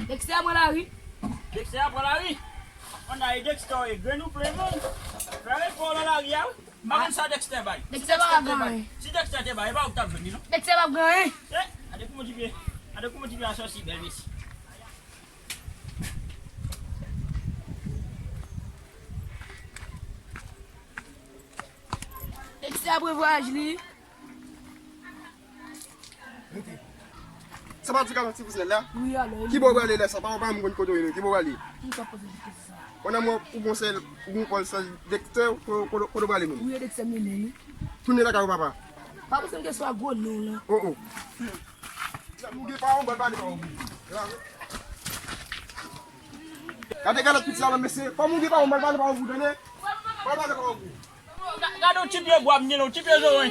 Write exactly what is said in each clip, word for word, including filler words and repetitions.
Dexter pran lari. Dexter pran lari. Ann ale Dexter, e grenn ou plen moun. Fè repò w nan lari a wi. M pa konn sa Dexter bay. Si Dexter te bay, si Dexter te bay, e pa ou k t ap jwenn li non. Dexter p ap gen anyen. Eh, gade kouman ti pye, gade kouman ti pye a sòsi bèl mesye. Dexter ap pran vwayaj li. Sa pa di ka nan ti biznes la? Wi, alò. Ki bò w prale lè sa? Papa, pa m konn kote w ye non. Ki bò w prale? Ki sa poze di kesyon sa? Konnen mwen ou bon sèl, ou bon pòl sèl Dexter, kote w prale menm? Wi, Dexter m ye menm. Tounen lakay ou papa. Pa poze m kesyon a gwo non la. Oh, oh. Ou gen pa yon bòl pale pa yon bout. Gade galòt piti la non mesye. Kòm ou gen pa yon bòl pale pa yon bout, tande? Bòl pale pa yon bout. Ga- Gade yon ti pye bwa m gen, yon ti pye zowen.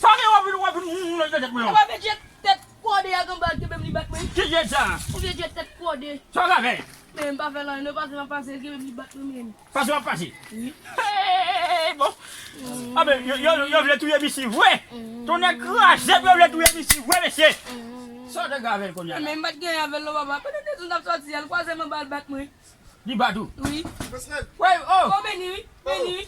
Sa gen w ap vin, w ap vin, mm, nan tèt mwen. Ou pa vle jèt tèt kòde a anba l kenbe m li bat mwen. Ki jèt sa? Ou vle jèt tèt kòde. Sa w ka fè? Men m pa fè l anyen, non, pase m ap pase, l kenbe m li bat mwen menm. Pase w ap pase? Wi. Hey, bon. A ben, yo, yo, yo vle touye misye vre. Tonnè kraze m, yo vle touye misye vre, mesye. Sa w te ka avè l kounye a la? Men m pa t gen anyen avè l non, papa. Pandan de jou n ap sòti a, l kwaze m anba l bat mwen. Li bat ou? Wi. Wè, oh. Oh, Beni, wi. Beni, wi.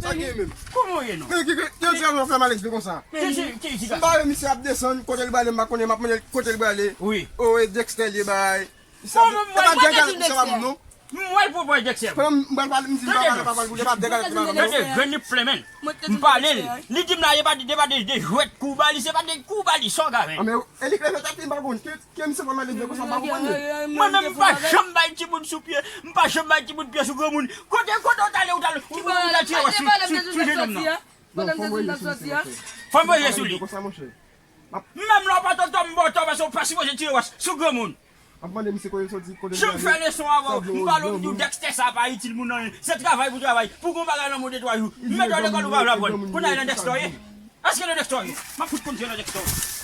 Sa gen menm? Kòman w ye non? Men ki, ki, ki, ki, ki fè malèz li konsa? Ki, ki, ki, ki, m pa wè misye ap desann, kote l prale, m pa konnen, m ap mande l kote l prale. Wi. Oh, e Dexter li bay. Misye ap, e pa de galòt misye pa m non. M wè l pou bòy Dexter. Frè m, m pral pale, m di l pa pale, pa pale pou li, e pa de galòt li pa m non. Tande, grenn li plen men. M pale l. Li di m la, e pa de, e pa de, de jwèt kou ba li, se pa de kou ba li, sa w ka fè? A men, e li kleve tèt li, m pa konn. Ke, ke misye pran malèz li konsa, m pa konprann li. Mwen menm, m pa janm bay timoun sou pye, m pa janm bay timoun pye sou granmoun. Kote, kote w t ale, w t ale, ou, ou t al tire wòch sou, sou, sou jenòm nan? Non, fò m rele sou misye, monchè. Fò m rele sou li. Konsa, monchè. Menm lè w pa t tò, m ba w tò, paske w pa sipoze tire wòch sou granmoun. M ap mande misye kote l soti, kote l prale. Jan m fè leson avè w, m pale w, m di w Dexter sa pa itil moun anyen. Se travay pou travay. Pou gon bagay nan mond de twa jou. M mete w lekòl ou pa vle aprann. Kounye a e nan Dexter w ye? Èske nan Dexter w ye? M ap fout konn se nan Dexter w ye.